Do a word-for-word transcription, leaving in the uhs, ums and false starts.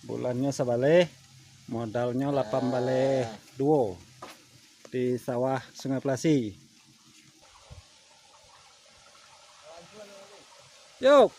Bulannyo sabaleh, modalnyo lapan baleh duo di sawah Sungai Pelasi. Yo.